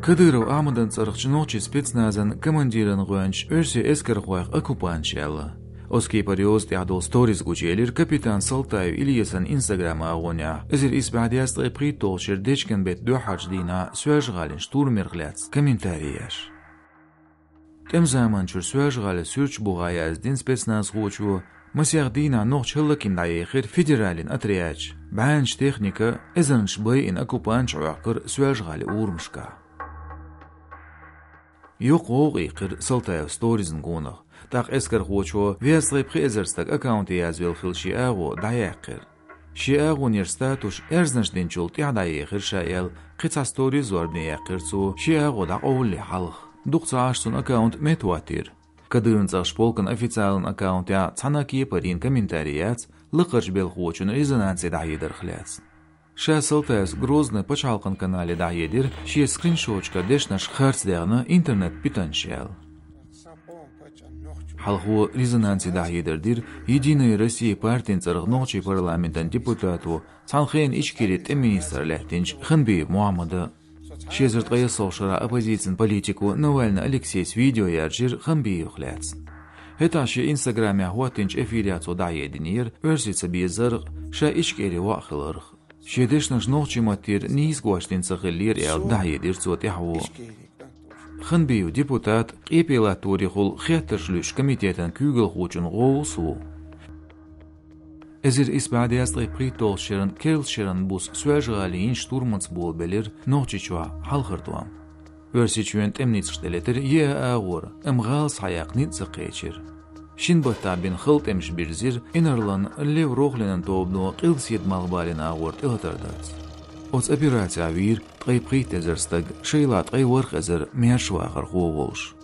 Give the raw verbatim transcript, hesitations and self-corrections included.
Кадыров Ахьмадан цӀерагӀчу нохчийн спецназан командиран гӀоьнча оьрсийн эскархойх оккупанташ аьлла. Оцу кепара йоза тӀехь долу сторис гучуелира капитан Салтаев Ильясан Instagram агӀонехь, эзар исс бӀе дезткъе пхийтталгӀачу шеран дечкен беттан дуьххьарчу дийнахь Соьлжа-ГӀалин штурмех лаьцна комментарий еш. ТӀеман заманчуьра Соьлжа-ГӀала суьрташ бухахь яздина спецназхочо, масех дийнахь нохчий хӀаллакьхинна дӀаехира федералан отрядаш, бӀеннаш техника, эзарнаш байина оккупанташ Ӏохкура Соьлжа-ГӀалин урамашкахь. Йоккха гӀовгӀа иккхира Салтаевн сторизна гонах, тӀаккха эскархочо везткъе пхи эзар стаг аккаунте язвелла хилла шен агӀо дӀаяьккхира. Шен агӀонера статус аьрзнаш динчул тӀаьхьа дӀаехира ша аьлла, кхин цхьа сторис зорбане яьккхира цо шен агӀо дӀакъовлале хьалха. Дукха ца Ӏаш цуьнан аккаунт меттахӀоттийра. Кадыровн цӀахчу полкан официалан аккаунтехь цхьана а кепара йина комментарий яц лакхарчу белхахочун резонансе дӀахьедарх лаьцна. Ша Салтаевс Грозный пачхьалкхан канале дӀахьедира шен скриншоташкара дешнаш харцдехна интернет-питанчаша аьлла. Хьалхо резонансе дӀахьедар дира «Единая Россия» партин цӀарах нохчийн парламентан депутато, цхьана хенахь Ичкерин тӀеман министр лаьттинчу Ханбиев Мухьаммада. Ши эзар ткъе ялхалгӀачу шарахь оппозицин политико Навальный Алексейс видео яржийра Ханбиевх лаьцна. ХӀетахь шен Instagram-ехь хӀоттийначу эфирехь цо дӀахьединера оьрсийн ца безарх, ша Ичкерин воӀ хиларх. Шен дешнаш нохчийн маттера нийса гочдина ца хиллера аьлла дӀахьедира цо тӀаьхьо. Ханбиев депутат, къепе латторехула хеттарш луьйчу комитетан куьйгалхочун гӀовгӀа сов ву. Эзар исс бӀе дезткъе пхийтталгӀачу шеран керлачу шеран буса Соьлжа-ГӀалин йина штурманца болабелира Нохчийчохь хьалхара тӀом. Оьрсийчоьнан тӀеман ницкъаш тӀелетира еа агӀора, амма гӀала схьаяккха ницкъ ца кхечира. Шина баттахь бина хала тӀемаш бирзира инарлан Лев Рохлинан тобано Къилбаседа малхбален агӀор тӀелатар дарца. Оцу операцехь вийра ткъе пхийтта эзар стаг, шайла ткъе ворхӀ эзар маьршавахархо а волуш.